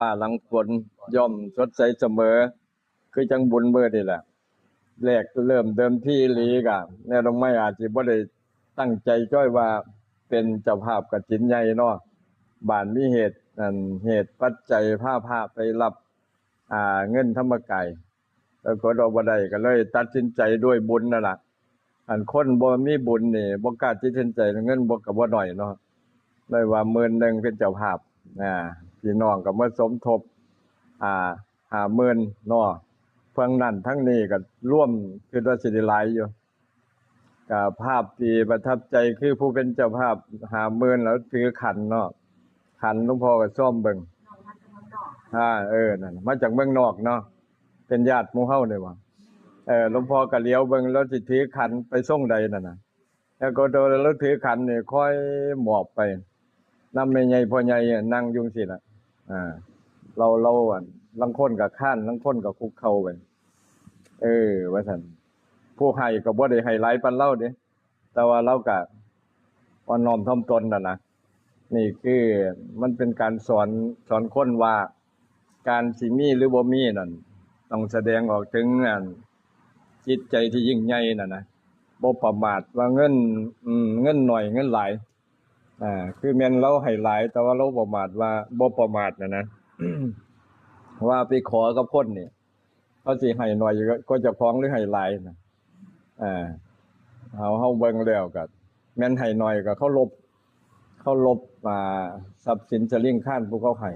ຟ້າຫຼັງຝົນ ຍ່ອມສົດໃສສະເໝີ ຄືຈັ່ງບຸນມື້ນີ້ແຫຼະ. ແລກເລີ່ມເດີມທີອີ່ຫຼີກະ ແມ່ດອກໄມ້ອາດຊິບໍ່ໄດ້ຕັ້ງໃຈຈ້ອຍວ່າເປັນເຈົ້າພາບກະຖິນໃຫຍ່ເນາະ, ບາດມີເຫດ ອັນ ເຫດປັດໄຈພາພະໄປຮັບ ອ່າ ເງິນທຳມະກາຍ ແລ້ວກໍບໍ່ໄດ້ ກໍເລີຍຕັດສິນໃຈດ້ວຍບຸນນັ້ນລະ. ອັນຄົນບໍ່ມີບຸນນີ້ບໍ່ກ້າຕັດສິນໃຈ, ເງິນບໍ່ ກໍບໍ່ໜ້ອຍເນາະ, ໄດ້ວ່າໝື່ນໜຶ່ງເປັນເຈົ້າພາບ ອ່າ ພີ່ນ້ອງກໍມາສົມທົບ ອ່າ ຫ້າໝື່ນເນາະ, ເຊິ່ງນັ້ນທັງນີ້ກໍລວມ ຄິດວ່າຊິໄດ້ຫຼາຍຢູ່. ກໍພາບທີ່ປະທັບໃຈຄືຜູ້ເປັນເຈົ້າພາບຫ້າໝື່ນ ແລ້ວຖືຂັນເນາະ, ຂັນ ຫຼວງພໍ່ກໍຊອມເບິ່ງ ອ່າ ເອີ ນັ້ນ ມາຈາກເມືອງນອກເນາະ, ເປັນຍາດໝູ່ເຮົານີ້ຫວາ? ເອີ ຫຼວງພໍ່ກໍຫຼຽວເບິ່ງ ລາວຊິຖືຂັນໄປຊົງໃດນັ້ນນະ, ແລ້ວກໍໂຕລາວຖືຂັນນີ້ຄ່ອຍໝອບໄປ ນຳແມ່ໃຫຍ່ພໍ່ໃຫຍ່ ນັ່ງຢູ່ຈັ່ງຊີ້ລະ. ອ່າ ລາວ ລາວ ອັນ ລາງຄົນກໍຄ້ານ ລາງຄົນກໍຄຸກເຂົ່າໄປ ເອີ ວ່າຊັ້ນ. ຜູ້ໃຫ້ກໍບໍ່ໄດ້ໃຫ້ຫຼາຍປານລາວເດ້ ແຕ່ວ່າລາວກະອ່ອນນ້ອມຖ່ອມຕົນນັ້ນນະ. ນີ້ຄືມັນເປັນການສອນ ສອນຄົນວ່າ ການຊິມີຫຼືບໍ່ມີນັ້ນ ຕ້ອງສະແດງອອກເຖິງ ອັນ ຈິດໃຈທີ່ຍິ່ງໃຫຍ່ນັ້ນນະ, ບໍ່ປະໝາດວ່າເງິນ ອືມ ເງິນໜ້ອຍເງິນຫຼາຍ. ອ່າ ຄືແມ່ນລາວໃຫ້ຫຼາຍ ແຕ່ວ່າລາວປະໝາດວ່າ ບໍ່ປະໝາດນັ້ນນະ ວ່າໄປຂໍກັບຄົນນີ້ ເຂົາຊິໃຫ້ໜ້ອຍກວ່າເຈົ້າຂອງ ຫຼືໃຫ້ຫຼາຍນະ. ອ່າ ເຮົາ ເຮົາເບິ່ງແລ້ວກໍແມ່ນໃຫ້ໜ້ອຍກໍເຄົາລົບ ເຄົາລົບ ອ່າ ຊັບສິນສະລິງຄານຜູ້ເຂົາໃຫ້